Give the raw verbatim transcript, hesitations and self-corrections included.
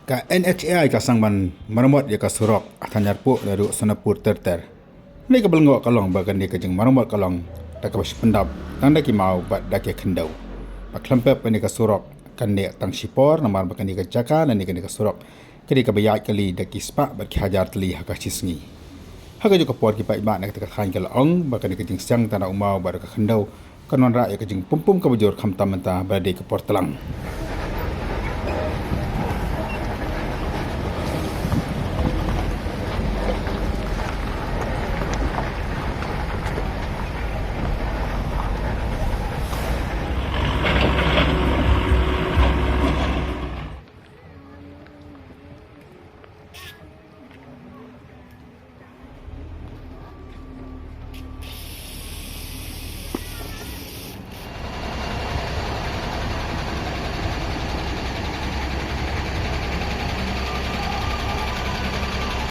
Ka N H A I ka sdang ban maramot ïa ka surok ha Thaniarpuh naduh Sonapur ter ter. Kane ka ba lyngngoh ka long ba kane ka jingmaramot ka long da kaba shu pyndap tang da ki maw bad da ki khyndew. Ba khlem pep kane ka surok kan neh tang shipor namar ba kane ka jaka lane kane ka surok ka dei kaba ïaid kali da ki spah bad ki hajar tylli ha ka shi sngi. Ha kajuh ka por ki paidbah na kata ka thaiñ ki la ong ba kane ka jingsdang tang da u maw bad da ka khyndew kan wanrah ïa ka jingpympum kaba jur khamtam mynta ba la dei ka por tlang.